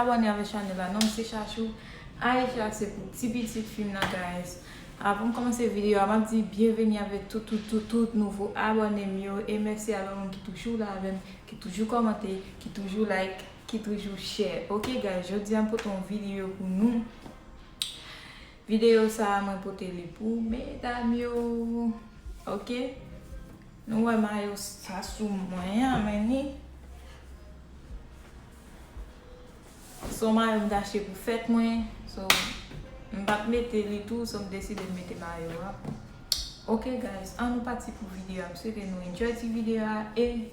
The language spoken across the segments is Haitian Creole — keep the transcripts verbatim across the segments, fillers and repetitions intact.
Abòne avèk chanèl la, non m se Chachou. Aisha se pou ti pitit fi m nan, guys. Avan m kòmanse videyo a, m ap di byenveni avèk tout, tout, tout, tout nouvo abòne m yo. E mèsi avèk moun ki toujou la avè m, ki toujou kòmante, ki toujou like, ki toujou share. Ok, guys, jodi a m pote yon videyo pou nou. Videyo sa a, mwen pote li pou medam yo. Ok? Nou wè mayo sa sou mwen an, men ni. Se yon mayo m t achte pou fèt mwen. So, m pa t mete li tou, so m deside m mete mayo a. Ok, guys, an nou pati pou videyo a. M swete nou enjoy ti videyo a e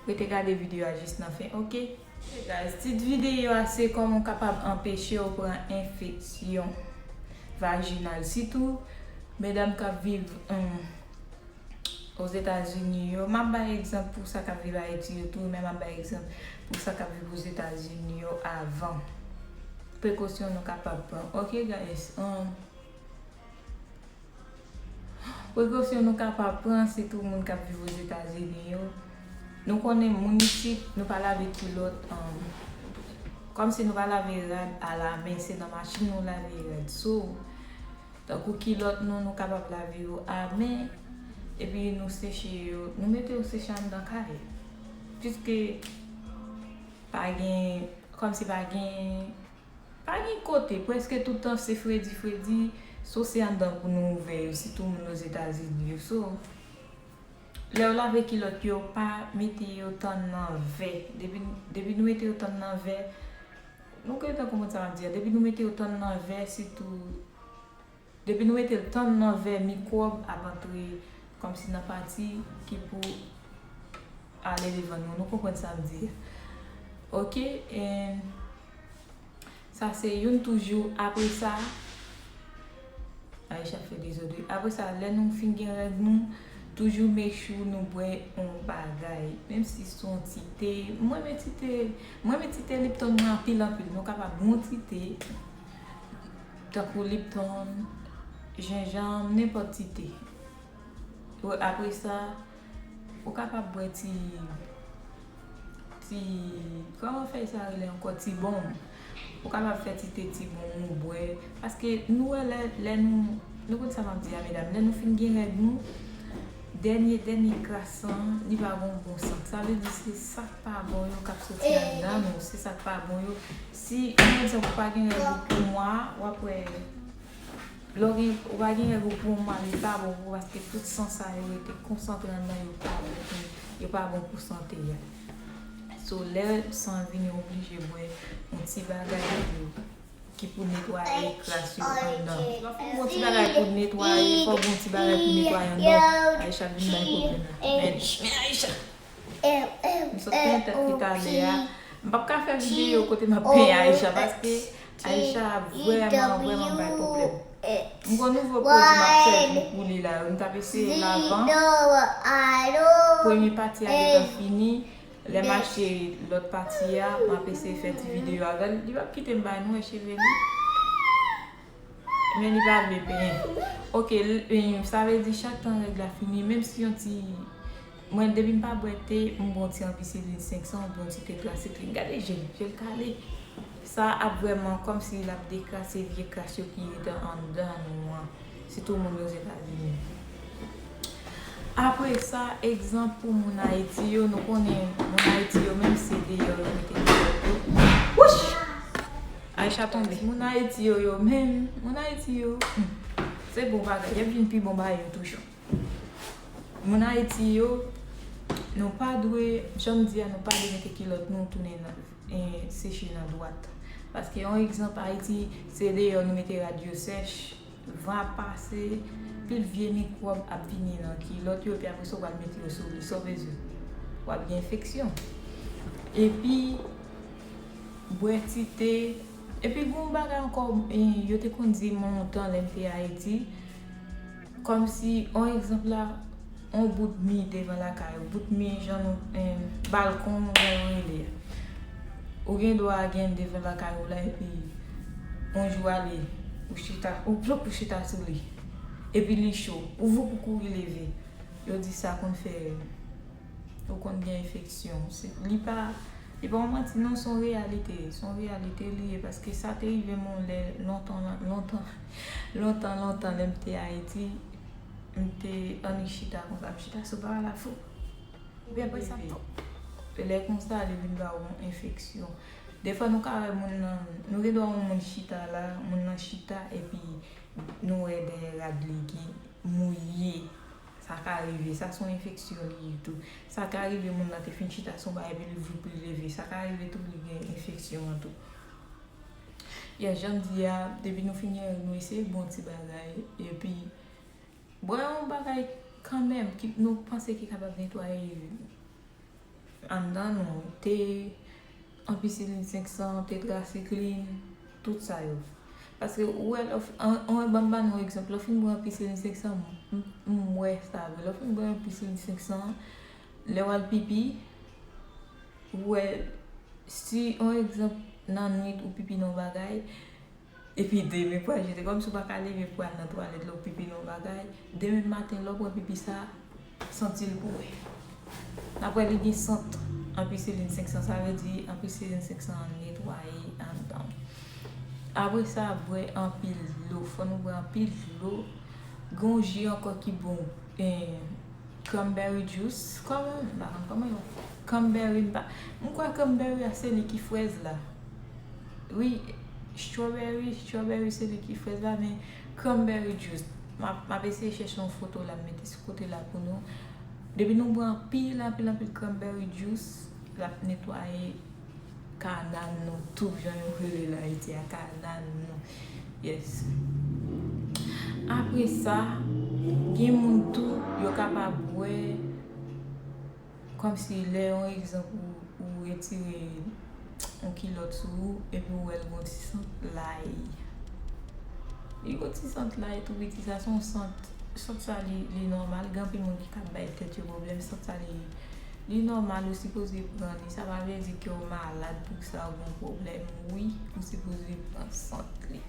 rete gade videyo a jis nan fen, ok? Guys, tit videyo a se kòman w kapab anpeche w pran enfeksyon vajinal. Sitou medam k ap viv, um, Ozetazini yo. M ap bay egzanp pou sa k ap viv Ayiti yo tou, men m ap bay egzanp pou sa k ap viv Ozetazini yo avan. Prekosyon nou kapab pran. Ok, guys, um, Prekosyon nou kapab pran, sitou moun k ap viv Ozetazini yo. Nou konnen moun isit, nou pa lave kilòt, um, kòmsi nou pa lave rad alamen, se nan machin nou lave rad. So, tankou kilòt nou, nou kapab lave yo amen, epi nou seche yo, nou mete yo seche anndan kay. Piske pa gen, kòmsi pa gen, pa gen kote, prèske tout tan se fredi, fredi, so se anndan pou nou ouvè yo, sitou moun Ozetazini yo. So, lè yo lave kilòt yo, pa mete yo tann nan vè. Depi, depi nou mete yo tann nan vè, nou gentan konprann sa m ap di a. Depi nou mete yo tann nan vè, sitou, depi nou mete l tann nan vè, mikwòb ap antre kòmsi nan pati ki pou ale devan nou. Nou konprann sa m di a. Ok, and sa se youn toujou. Apre sa, Aisha fè dezòd wi. Apre sa, lè nou fin gen règ nou, toujou make sure nou bwè yon bagay. Menm si se yon ti te. Mwen renmen ti te, mwen renmen ti te Lipton mwen anpil, anpil. Nou kapab bwè yon ti te. Tankou Lipton, jenjanm, nenpòt ti te. Ou, apre sa, ou kapab bwè ti, ti, kòman fèy sa rele ankò? Ti bonm. Ou kapab fè ti te ti bonm ou bwè. Paske nou wè lè, lè nou, nou konn sa m ap di a, medam. Lè nou fin gen règ nou, dènye, dènye kras lan, li pa gon bon sant. Sa vle di se sa k pa bon yo k ap soti anndan nou. Se sa k pa bon yo. Si, pa egzanp, ou pa gen règ ou pou mwa, w ap wè, lè w gen, ou pa gen règ ou pou yon mwa, li pa bon pou ou, paske tout san sa yo rete konsantre anndan, yo pa bon pou, yo pa bon pou sante a. So, lè san an vini, ou oblije bwè yon ti bagay pou, ki pou netwaye kras yo anndan. Fò w bwè yon ti bagay pou netwaye, fò w bwè yon ti bagay pou netwaye anndan. Aisha vin bay pwoblèm la. Men, men Aisha. M sot penyen tèt li talè a. M p ap ka fè videyo kote m ap penyen Aisha, paske Aisha vrèman, vrèman bay pwoblèm. M gon nouvo pwodui m ap sèvi pou li la. M t ap eseye l avan. Premye pati a gentan fini. Lè m achte lòt pati a, m ap eseye fè ti videyo avè l. Li p ap kite m bay nou wè cheve li. Men li pa vle penyen. Ok, l-, e, sa vle di chak tan règ la fini, menm si yon ti, mwen depi m pa bwè te, m bwè yon ti anpisilin senk san, m bwè yon ti tetrasiklin. Gade je l, je l kale. Sa ap vrèman kòmsi l ap dekrase vye kras yo ki rete anndan nou an. Sitou moun Ozetazini. Apre sa, egzanp pou moun Ayiti yo, nou konnen moun Ayiti yo menm se deyò yo mete kilòt yo. Wouch! Aisha tonbe. Moun Ayiti yo, yo menm, moun Ayiti yo, hmm, se bon bagay, y ap vin pi bon ba yo toujou. Moun Ayiti yo, nou pa dwe, jan m di a, nou pa dwe mete kilòt nou tounen nan, e, seche nan dwat. Paske, yon egzanp, Ayiti, se deyò nou mete rad yo sèch, van ap pase, pil vye mikwòb ap vini nan kilòt yo, epi apre sa, w pral mete yo sou li, sa w bezwen? W ap gen enfeksyon. Epi, bwè ti te, epi gon bagay ankò, e, yo te konn di m lontan lè m te Ayiti, kòmsi, yon egzanp la, yon bout mi devan lakay ou, bout mi jan nou, em, balkon, jan yo rele a. Ou gen dwa gen devan lakay ou la, epi yon jou ale, ou chita, ou plop, ou chita sou li. Epi li cho, ou voup ou kouri leve. Yo di sa konn fè ou konn gen enfeksyon. Se, li pa, E pa yon manti non, se yon reyalite, se yon reyalite li ye, paske sa te rive m yon lè lontan, lontan, lontan, lontan, lè m te Ayiti, m te annik chita konsa, m chita sou parafou. Epi apre sa, pop. Lè konsa, li vin ba w yon enfeksyon. Defwa, nou ka wè moun nan, nou gen dwa wè yon moun chita la, moun nan chita, epi nou wè dèyè rad li gen mouye. Sa ka rive, sa se yon enfeksyon li ye tou. Sa ka rive moun nan te fin chita sou yon bagay epi li voup li leve. Sa ka rive tou li gen enfeksyon an tou. Yes, jan m di a, depi nou fin gen règ, nou eseye bwè yon ti bagay. Epi, bwè yon bagay kanmenm ki nou panse ki kapab netwaye anndan nou, te, anpisilin senk san, tetrasiklin, tout sa yo. Paske ou wè, lè w f-, an, an, ban m ba nou egzanp, lè w fin bwè anpisilin senk san, m, m, m wè sa vre. Lè w fin bwè anpisilin senk san, lè w al pipi, ou wè, si, an egzanp, nan nwit ou pipi nan yon bagay, epi demen pral jete, kòmsi w pa ka leve pou al nan twalèt lè w pipi nan yon bagay. Demen maten, lè w pran pipi sa, santi l pou wè. N ap wè li gen sant anpisilin senk san, sa vle di anpisilin senk san an netwaye anndan w. Apre sa, bwè anpil dlo. Fò nou bwè anpil dlo. Gen yon ji ankò ki bon, eh, cranberry juice, kòman, m pa konn kòman yo. Cranberry, m pa, m kwè cranberry a se li ki frèz la. Wi, strawberry, strawberry se li ki frèz la, men cranberry juice. M ap, m ap eseye chèche yon foto la, m mete sou kote la pou nou. Depi nou bwè anpil, anpil, anpil cranberry juice, l ap netwaye kanal nou, tou jan yo rele l Ayiti a, kanal nou. Yes. Apre sa, gen moun tou, yo kapab bwè, kòmsi lè, yon egzanp, ou, ou retire yon kilòt sou ou, epi ou wè l gon ti sant lay. Li gon ti sant lay tou piti, sa se yon sant, sant sa li, li nòmal, gen anpil moun ki ka bay tèt yo pwoblèm, sant sa li, li nòmal, ou sipoze pran li, sa pa vle di ke w malad pou sa, ou gon pwoblèm, wi, ou sipoze pran sant li.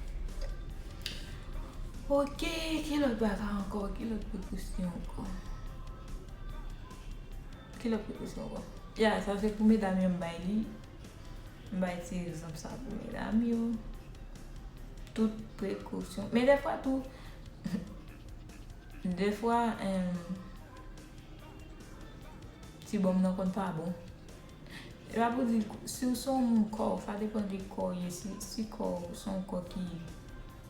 Ok, ki lòt bagay ankò, ki lòt prekosyon ankò? Ki lòt prekosyon ankò? Ya, sa se pou medam yo m bay li. M bay ti egzanp sa pou medam yo. Tout prekosyon. Men dèfwa tou, dèfwa, em, ti bonm nan konn pa bon. E pa pou di, si w se yon moun kò w, sa depann de kò w ye. Si, si kò w se yon kò ki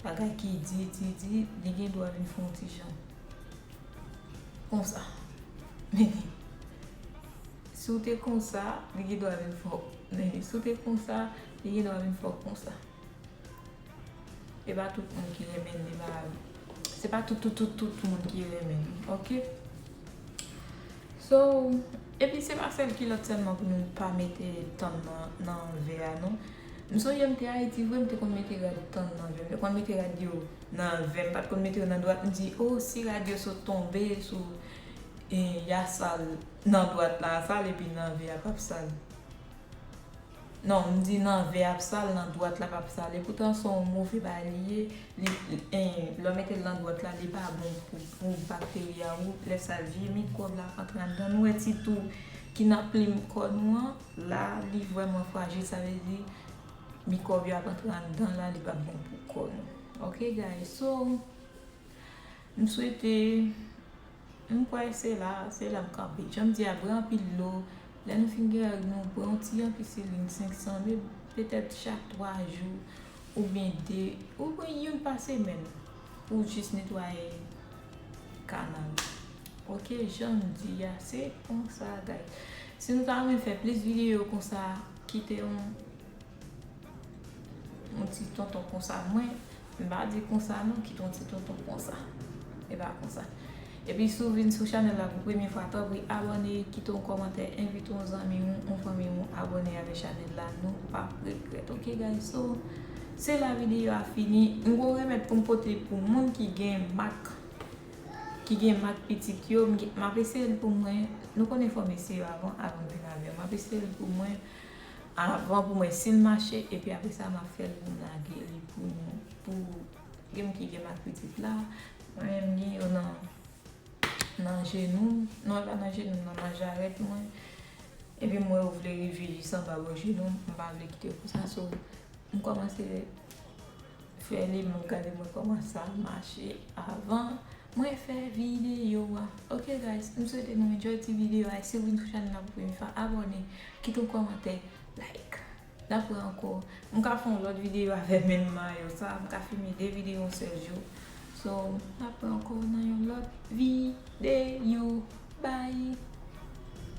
bagay ki di, di, di, li gen dwa vin fè yon ti jan konsa. Men, si w te konsa, li gen dwa vin fè w. Men, si w te konsa, li gen dwa vin fè w konsa. E pa tout moun ki renmen li, pa, se pa tout, tout, tout, tout moun ki renmen li, ok? So, epi se pa sèl kilòt sèlman pou nou pa mete tann nan, nan vè a, non. M sonje m te Ayiti vre, m te konn mete rad tann nan vè. M te konn mete rad yo nan vè, m pa t konn mete yo nan dwat. M di, o, si rad yo sot tonbe sou, e, y a sal nan dwat la, a sal, epi nan vè a p ap sal. Non, m di nan vè a p sal, nan dwat la p ap sal. Epoutan, se yon move bagay li ye. Li, li, en, lè w mete l nan dwat la, li pa bon pou, pou bakteri a ou. Lè sa vye mikwòb la ap antre anndan. Nou wè ti tou ki nan plim kò nou an, la, li vrèman frajil. Sa vle di, mikwòb yo ap antre anndan la, li p ap bon pou kò nou. Ok, guys? So, m swete, m kwè se la, se la m kanpe. Jan m di a, bwè anpil dlo. Lè nou fin gen règ nou, bwè yon ti anpisilin senk san, men petèt chak twa jou, oubyen de, oubyen youn pa semèn, pou jis netwaye kanal. Ok, jan m di a, se konsa, guys. Si nou ta renmen fè plis videyo konsa, kite yon yon ti tonton konsa. Mwen, m pa di konsa non, kite yon ti tonton konsa. E pa konsa. Epi si w vin sou chanèl la pou premye fwa, tanpri abòne, kite yon kòmantè, envite yon zanmi w, yon fanmi w, abòne avèk chanèl la, nou p ap regrèt. Ok, guys, so, se la videyo a fini. M gon remèd pou m pote pou moun ki gen mak, ki gen mak pitit yo, m gen, m ap eseye l pou mwen. Nou konnen fò m eseye yo avan, avan m vin avè yo. M ap eseye l pou mwen. Avan pou mwen, si l mache, epi apre sa, m ap fè l pou m lage li pou nou, pou gen moun ki gen mak pitit la. Mwen menm, m gen yo nan, nan jenou m. Non, e pa nan jenou m, nan, nan jarèt mwen. Epi m wè ou vle rive jis anba bò jenou m, m pa vle kite w konsa. So, m kòmanse fè li, m ap gade mwen kòman sa mache avan mwen fè videyo a. Ok guys, m swete nou enjoy ti videyo a. Si w vin sou chanèl la pou premye fwa, abòne, kite yon kòmantè, like. N ap wè ankò. M ka fè yon lòt videyo avè menm mayo sa. M ka filme de videyo yon sèl jou. So, n ap wè ankò nan yon lòt videyo. Bye!